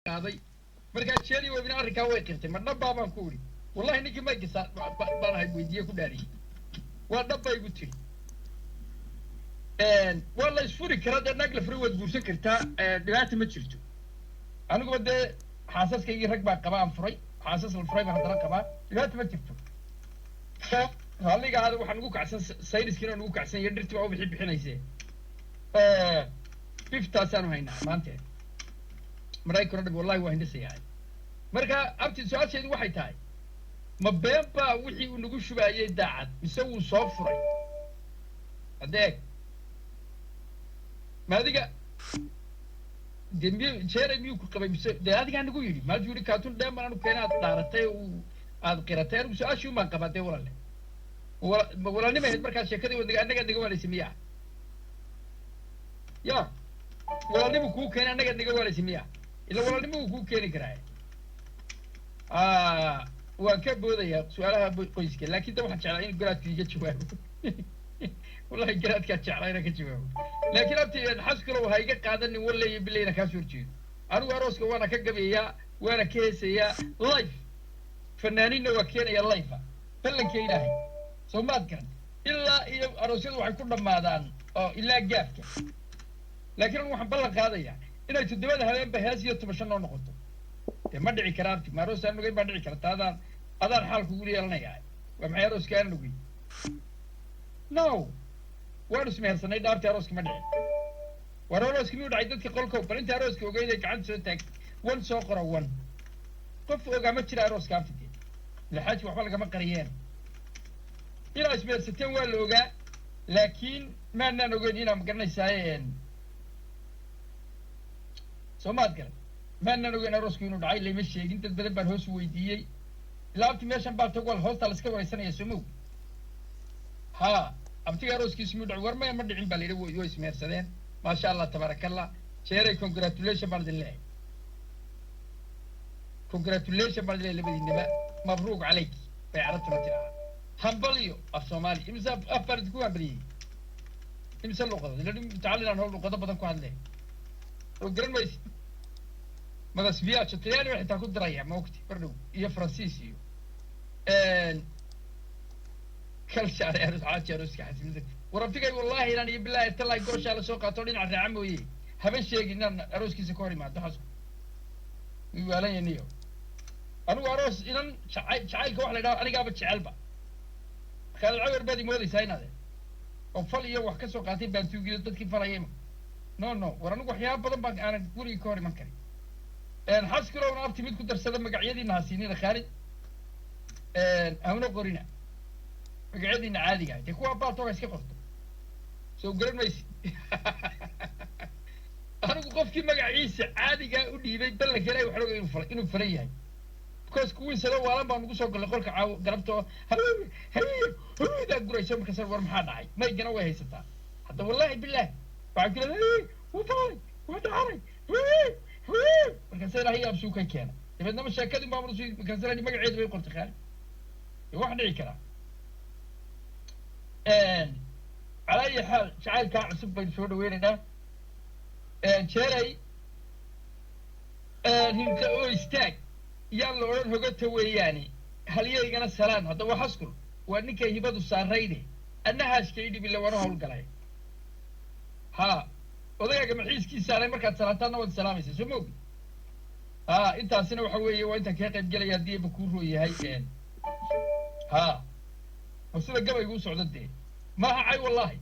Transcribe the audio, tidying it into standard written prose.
Qaaday markaa Jeeri Webina arrinkaa way qirtay. Ma dhabbaa baan ku idhi? Wallahi ninkii maygisa baan ahay weydiiye ku dhaariyey, waa dhab bay igu tiri. Waa la isfuri karaa dee, naag la furay waad guursan kartaa, dhibaata ma jirto. Aniguba dee xaasaskaygii rag baa qaba aan furay, xaasas la furay baan haddana qabaa, dhibaata ma jirto. Raalliga ahaada, waxaa nugu kacsan sayniskiina nugu kacsan iyo dhirtii baa ubixi bixinayse. Biftaasaanu haynaa maante maraykan o dham, wallahi waa hindhisayaa. Marka abti, su-aasheedu waxay tahay, ma been baa wixii uu nagu shubaayey Daacad mise wuu soo furay? Adeeg ma adiga de miy Jeeray miyuu ku qabay mise dee adigaa nagu yidhi maaduu yidhi kaatun dheeman anu keena aad dhaaratay uu aad qiratay? Anigu su-aashii un baan qabaa dee walaale. Ma walaalnima ahayd markaa sheekadii wad annagaad naga waalaysay miya? Ya walaalnimu kuu keenay, annagaad naga waalaysay miya? Ila walaalnimo uu kuu keeni karaa. Waan ka boodayaa su-aalaha qoyska, laakin da waxaan jeclaa in garaadku iga jawaabo. Wallahi garaadkaa jeclaa inaan ka jawaabo, laakiin abti xaskulow ha iga qaadanin waleeyo bilayna kaa soo horjeedo. Anigu arooska waana ka gabayaa, waana ka heesayaa live, fanaaniinna waa keenaya live, ballanka Ilaahay. Soo maad garan? Ilaa iyo aroosyadu waxay ku dhammaadaan oo ilaa gaafka, laakiin anigu waxaan ballan qaadayaa inay 7da habeenba hees iyo tobasho noo noqoto. Dee ma dhici kara abti, ma aroos aan ogeyn baa dhici karta? Adaan xaal kugu yeelanayaa. Waa maxay arooska aan ogeyn? No, waanu ismehersanay, dhaartii arooska ma dhicin. War arooska miyuu dhacay? Dadka qolko bal inta arooska ogeyd ay gacanta soo taag, one soo qora, one. Qof ogaa ma jira arooska abti. Dee laxaaji waxba lagama qariyeen, inaa ismehersateen waa la ogaa, laakiin maanaan ogeyn inaa magaranaysaay. Soo maad garan? Maanaan ogeyn aroosku inuu dhacay, layma sheegin. Dad badan baan hoos weydiiyey. Ilaa abti meeshan baa tag wal hoostaa la iska waraysanaya, soo moog? Ha, abtiga arooskiisu miyuu dhacay? War maya, ma dhicin baa la yidhi, way ismehersadeen. Maasha Allah, tabaarakallah. Jeeray, congratulation baan idin leeyahay, congratulation baan idin leeyahay labadiinaba. Mabruuk calayk bay carabtuna tidhahaa, hambaliyo af Soomaali. Imse af baan idinku hambaliyey? Imse luqadood? Ila mutacalin aan hol luqado badan ku hadle oo garan maysid. Madas viaggio Talyaani baan xitaa ku diraya maogti bardhow iyo Faransiis iyo kalshaare aroos xaaji arooska xasimada. War abtigay, wallahi inaan iyo billahi tallahi gooshaa la soo qaato dhinaca raaca mooye, haba sheegin inaan arooskiisa ka hor imaado. Xasku waalan yaniyo. Anigu aroos inan jacay jacaylka waxa la idhaha anigaaba jecelba. Khaalid Cawar baad imoodaysaa inaade oo fal iyo wax ka soo qaatay baantuugiyo dadkii falaya ima. No, no, war anigu waxyaaba badan baan aanan guriga ka hor iman karin. Xaskulowna abti mid ku darsada, magacyadiina ha siinina Khaalid, hauna qorina magacyadiina caadiga dee, kuwa baaltooga iska qorto. Soo garan maysid? Anigu qofkii magaciisa caadigaa u dhiibay, ballanka Ilahi waxaan ogay inuu falan yahay, because kuwii salo waalan baa nagu soo galay qolka caawo galabta oo daa gurayso. Markaas war maxaa dhacay? Maygana way haysataa hadda. Wallahi bilahi waxay ku leedahay wuu falay, wuu dhacanay. Markaasa Ilahay yaabsuukay keena. Dabeedna ma sheekadii baa markaasa magaceedu bay qortay Khaalid. Wax dhici karaa. Calaa ayi xaal, jacaylkaa cusub baynu soo dhaweynaynaa. Jeeray hinka oo istaag yaan la odhan hogata weeyaane, halyaygana salaan. Hadda waa xaskul, waa ninkay hibadu saarayde, adna haashka i dhibile waana hawlgalay. Ha, odagaaga maxiiskiisaanay markaad salaantaadna waad salaamaysa, soo ma ogi? Ha, intaasina waxa weeye waa intaan kaga qayb gelaya haddii eba kuu roo yahay. Ha, oo sida gabaygu u socdo dee maaha cay wallahi.